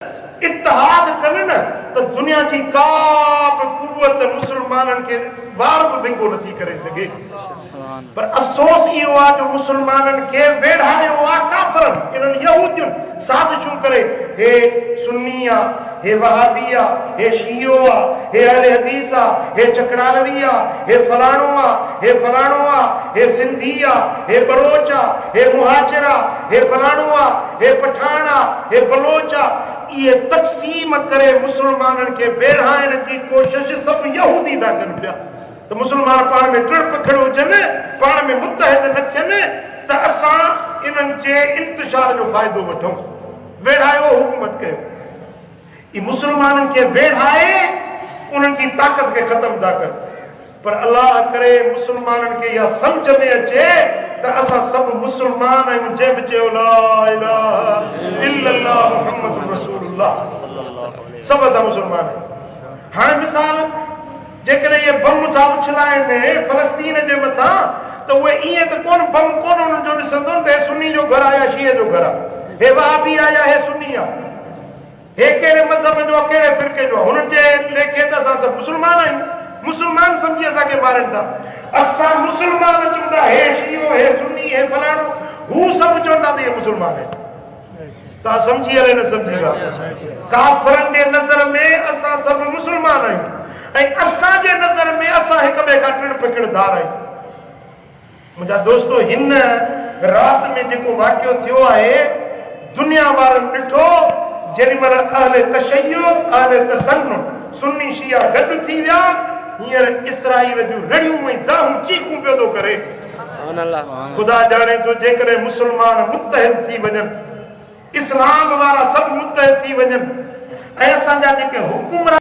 اتحاد ڪن نه ته دنيا جي ڪا به قوت مسلمانن کي وار به ونگو نٿي ڪري سگهي پر افسوس اهو آ جو مسلمانن کي ويڙهايو آ ڪافرن انهن يهودين سازشون ڪري هي سني آ هي وهابي آ هي شيعو آ هي اهل حديث آ هي چڪڙالوي آ هي فلاڻو آ هي فلاڻو آ هي سنڌي آ هي ٻروچ آ هي مهاجر آ هي فلاڻو آ هي پٺاڻ آ، هي بلوچ آ، اهي تقسيم ڪري مسلمانن کي ويڙهائڻ جي ڪوشش سڀ يهودي ٿا ڪن پيا ته مسلمان پاڻ ۾ ٽڙ پکڙ هجن، پاڻ ۾ متحد نه ٿين ته اسان انهن جي انتشار جو فائدو وٺون. ويڙهايو حڪومت ڪيو. اهي مسلمانن کي ويڙهائي انهن جي طاقت کي ختم ٿا ڪن. پر الله ڪري مسلمانن کي اها سمجهه ۾ اچي ته اسان سڀ مسلمان آهيون جنهن به چيو لا اله الا الله محمد رسول الله سڀ اسان مسلمان آهيون. هاڻي مثال جيڪڏهن اهي بم ٿا اڇلائن فلسطين جي مٿان ته اهي ائين ته ڪونه بم ڪونه انهن جو ڏسندو نه ته هي سني جو گهر آهي يا شيعي جو گهر آهي هي وهابي آهي يا هي سني آهي. هي ڪهڙي مذهب جو آ ڪهڙي فرقي جو آ هنن جي ليکي ته اسان سڀ مسلمان آهيون مسلمان سمجهي اسان کي مارين ٿا اسان مسلمان چون ٿا هي شيعو هي سني هي فلاڻو هو سڀ چون ٿا ته هي مسلمان آهن توهان سمجهي الائي نه سمجهي ڳالهه ڪافرن جي نظر ۾ اسان سڀ مسلمان آهيون ۽ اسان جي نظر ۾ اسان هڪ ٻئي کان ٽڙ پکڙ ڌار آهيون. منهنجا دوستو هن رات ۾ جيڪو واقعو ٿيو آهي دنيا وارن ڏٺو جيڏي مهل اهل تشيع اهل تسنن سني شيعا گڏ ٿي ويا هينئر اسرائيل جون رڙيون ۽ دانهون چيخون پيو ٿو ڪري خدا ڄاڻي ٿو جيڪڏهن مسلمان متحد ٿي وڃن اسلام وارا سڀ متحد ٿي وڃن ۽ اسان جا جيڪي حڪمران.